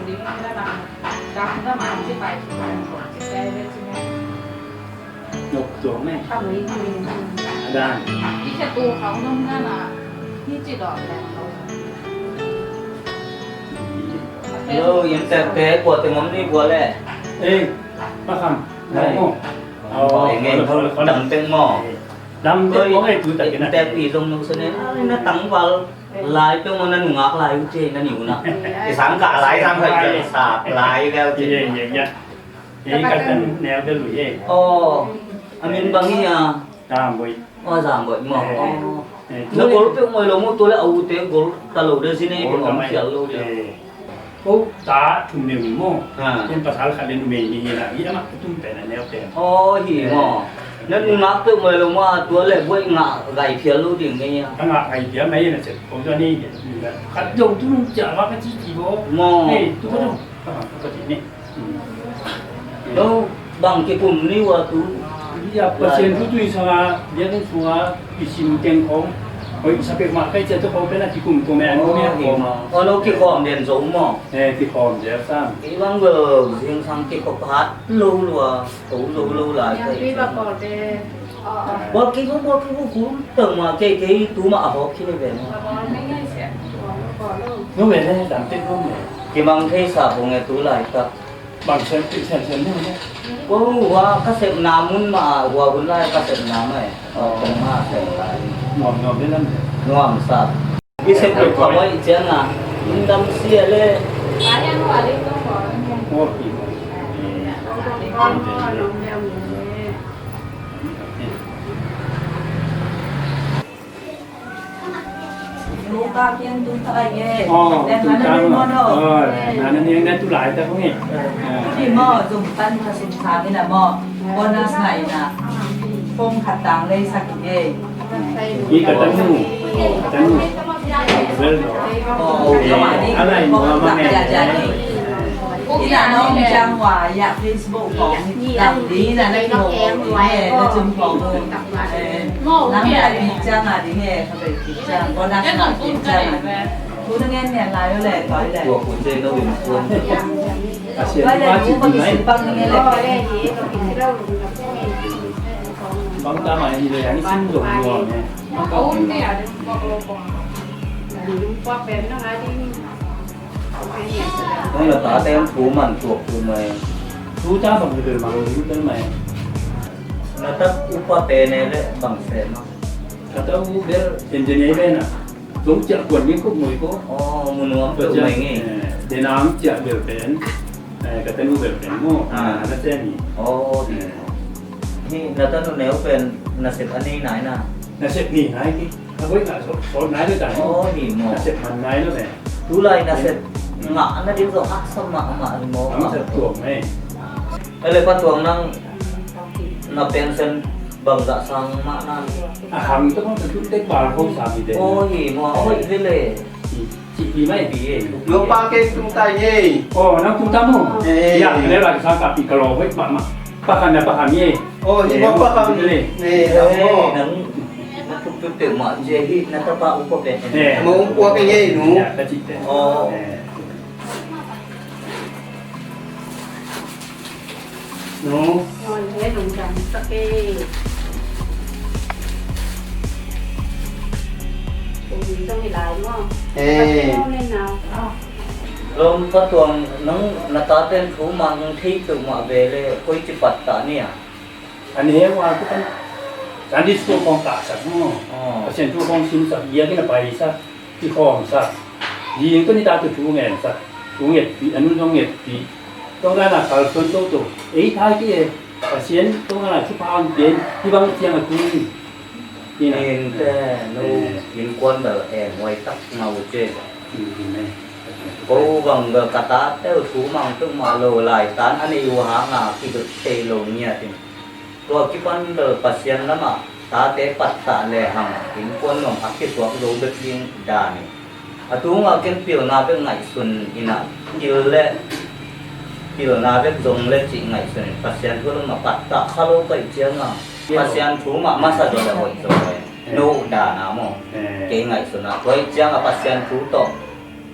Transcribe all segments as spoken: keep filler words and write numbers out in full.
Nok tuang ne. Adan. Hello, in tep te, kua te mom ni kua le. Eh, Pa Kham. Hai. Mo. Oh, eh, ngai, oh, dam teng mo. Dam teng mo, eh, tu tak kena. Tep pi zong nong sene, ah, na tangval. Lai peuh maw, na nungak lai uh ci na ni uh na. Kisam kah lai, sam kah lai, sap lai kah uh ci. Ye, ye, ye. Ye, ka tan neu bel uh ye. Aw, a min bang hi a? Zam Boih. Aw, Zam Boih maw. Eh, aw. Eh, na gol peuh maw lo maw, tua le a u te gol ta lo de zine peuh om khial lo de. Eh. Ko ta thum neu hi maw. Ha. Ken pasal khat le numei ni hi na, hi amah ka tum pen a neu pen. Aw, hi maw. Na nungak peuh mai lo maw, tua le buai ngah gai phial lo ding ngei a. Ka ngah gai phial mai na chet, ko tua ni hi. Khat zong tu nung cia va ka ci ci bo. Maw. Hei, tu ka zong. Ka bang ka ci ni. Hmm. Lo, bang kikum ni ua tu. Ya, Pasian thu tui sanga, biakinn sunga, i sim teng khong. Hoi, sa pek mah kai cia tu khong pen a kikum ko me an ko me khong. Aw, lo kikhawm den zo maw. Eh, kikhawm den sam. Kei bang bel zingsang kikhop hat lo lua. Ko zo lo lai. Yang pi ba ko de. Bawl kik un, bawl kik un, kum peuhmah kei, kei tu mah a hawk khin hi ve maw. Bawl meng ngai sia. Bawl lo. Nu ve le, dam teng nu ve. Kimang thei sa bung e tu laitak. Bang sem, sem, sem nu ve. Ko hua ka sepna mun mah, hua hun lai ka sepna mah e. Aw, kong mah sem lai. Nuam, nuam le lam le. Nuam sa. I sep tuk kha maw i ciang a, in dam sia le. Luka kian tung thak ai nge. Aw, tung thak ai nge. Aw, na na niang na tu lai ta kong nge. Di maw, zum tan kha sum sa nge na maw. Bonus ngai na. Kong khat tang lei sak nge. Hi ka tanu. Ka tanu. Well, no. Alai mo ma me. Ina nong jang wa ya Facebook kong. Ina na kong. Na jum kong. Nang ya bi jang a ding e. Ka bi jang. Ko na sa bi jang a. Ku na ngen ngen lai le toi le. Tua kun se no win kun. Toi le ku pa ki sipang ngen le. Bang ta mai ni le yang sin dong dong ne. Aun ne a ding bak lo kong. Ding bak pen na nga ding. Nong na ta tem thu man tuak thu mai. Thu ta bang de mang thu mai. Na ta upa pe ne le bang se ma. Ka ta u ber engineer be na. Zong ciah kuan ngi kop mui ko. Aw, mu nuam peuh mai ngi. Eh, denam ciah bel pen. Eh, ka tanu bel pen mu. Ah. Na sen ni. Aw, di. Eh. Hi, na tanu neu pen, na sep a nei nai na. Na sep ni nai ki. A boi na so, so nai le dan. Aw, hi mo. Na sep man nai le ne. Tu lai na sep. Hmm. Ngah na ding zong hak sa mah mah hi mo. Ang sa tuang nai. Ele pa tuang nang na pension bangzah sang mah na. A hang tu kong tu tek bal kong sa mi de. Oi, mo oi vele. Ci pi mai pi e. Lo pa keng tung tai ye. Oh, nang tung ta mo. Eh. Ya, le la sa ka pi ka lo hoi pa ma. Pa kan na pa kan ye. Oh, hi mo pa kan. Eh, nang na tuk tuk tek ma je hi na ta pa u ko pe. Eh. Mo u ko pe ye nu. Ya, ta ci pe. Oh. Eh. Nu. Ngon he lung dam sak e. Kung zong hi lai maw? He. Ka nau le nau. Lom pa tuang nang na ta ten thu mang thei peuh mah ve le koi ci pat ta ni a. An he wa ku tan. Sunday school kong kah sak maw. Oh. Pasian thu kong sim sak, biakinn a pai sak. Kikhawm sak. Zing tawh nitak tawh thu ngen sak. Thu ngetpih, a nun zong ngetpih. Tua ngan a kalsuan toto. Ei thai ki e. Pasian tua ngan a thupha ang pen. Hih bang ciang a thu ni. Ni na. Nin te, no, eh, innkuan bel e, muai tak ngau ce. Amen. Ko bang bel ka ta teu thu mang tuk mah lo lai tan a nei uh hang a kidot thei lo ngiat in. Tua kipan bel Pasian lamah tate pattah lehang innkuan nuam a kisuak zo bek ding dan in. A tungah ken pilna bek ngaihsun inah pil le pilna bek zong le cih ngaihsun in Pasian thu lamah pattah kha lo ka ih ciangah Pasian thu mah masa zaw le hoih zaw le no dan a maw? Kei ngaihsun ah tua ih ciangah Pasian thu tawh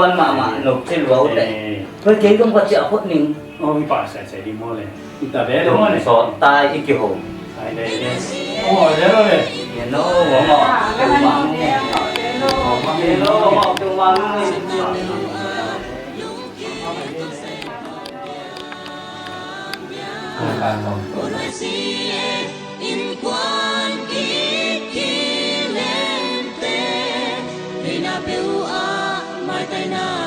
kuan mahmah nop ci lua uh teh. Hoi kei zong ka ciah phot ning. Oh, mi pa sai sai di maw le. Ita be le maw le. Sawt tai i kiho. Sai le le. Oh, le lo le. Ye no, wa ma. Ye no, wa ma. Innkuan kikkilente, leina peuh ah maitaina